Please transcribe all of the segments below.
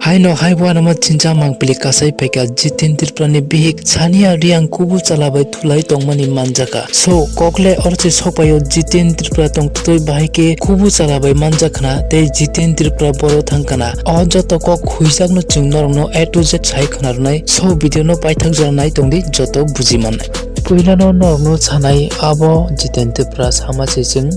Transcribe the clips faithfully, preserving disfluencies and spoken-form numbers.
Haino hai uanama chincha mangpili kasai phaikha Jiten Tripura ni bihik Sania Riang kubu chala bai thulai tongmani manjakha. So, kokle orche sokpaio Jiten Tripura tongtwtwi bahai khe kubu chala bai manjakhna tei Jiten Tripura boro thangkhna. O joto kok huijakno chwng norokno A to Z sai khwnarwnai. So, video no paithak jora nai tongdi joto buji mannai. Puilano norokno sanai abo Jiten Tripura sama se chwng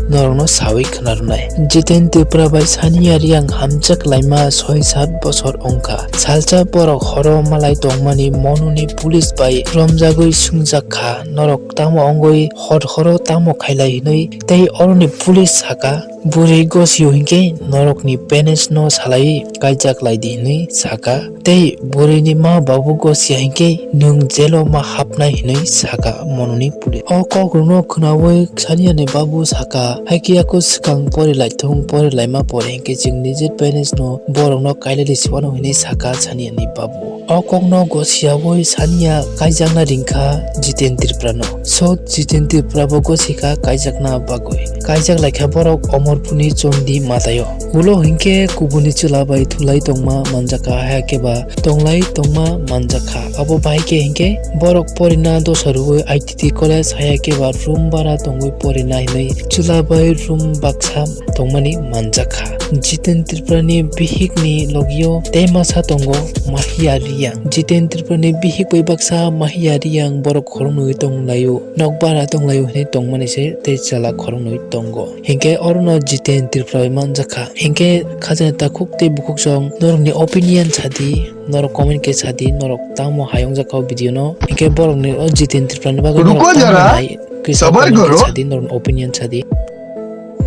norokno sawi khwnarwnai. Jiten Tripura bai Sania Riang hamjak laima soi sat bosor wngkha. Salsa borok horo malai tongmani Monuni police bai romjagwi swngjak kha, norok tamo wngwi hor horo tamo khailai hinwi, tei oroni police saka, bwrwi gosio hinkhe norokni parents no salai kaijak laidi hinwi saka. Tei bwrwini ma babu gosia hinkhe nwng jelo ma hapnai hinwi saka Monuni police. O kokrokno khwnaui Saniani babu saka, haikhe yaku swkang pori laithung, pori laima pore hinkhe chwng nijor parents no borokno kailali siwano hinwi saka Saniani babu. O kokno gosiyaui Sania kaijakna ringkha Jiten Tripurano. So Jiten Tripura bo gosikha kaijakna bagwi. Kaijak laikha borok Omorpurni Chondi Mataio. Ulo hinkhe kubuni chwla bai thulai tongma manjakha, haikhe ba tonglai tongma manjakha. Abo bahai khe hinkhe borok porina dosa rwui I T T college, haikhe ba room bara tongwi porina hinwi chwla bai room baksa tongmani manjakha. Jiten Tripurani bihikni logio tei masa tongo Mahia Riang. Jiten Tripurani bihik bai baksa Mahia Riang borok khoroknwi tonglaio, nok bara tonglaio hinwi tongmani se tei chwla khoroknwi tongo. Hinkhe orono Jiten Tripura bai manjakha. Hinkhe khajani takhuk tei bukhuk song norokni opinion sadi, norok comment khe sadi, norok tamo hayung jakha o video no. Hinkhe borokni o Jiten Tripura ni bagwi norok tamo hai kisa comment khe sadi, norokni opinion sadi.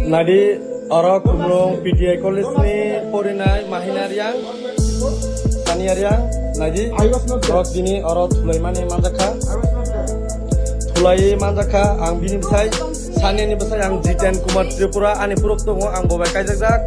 Nadi oro Khumlung P T I college ni porinai Mahina Riang, Sania Riang, nadi borok bini oro thulaimani manjakha. Thulai manjakha ang bini bwsai, Sania ni bwsai ang Jiten Kumar Tripura, ani purok tongo, ang bo bai kaijakjak.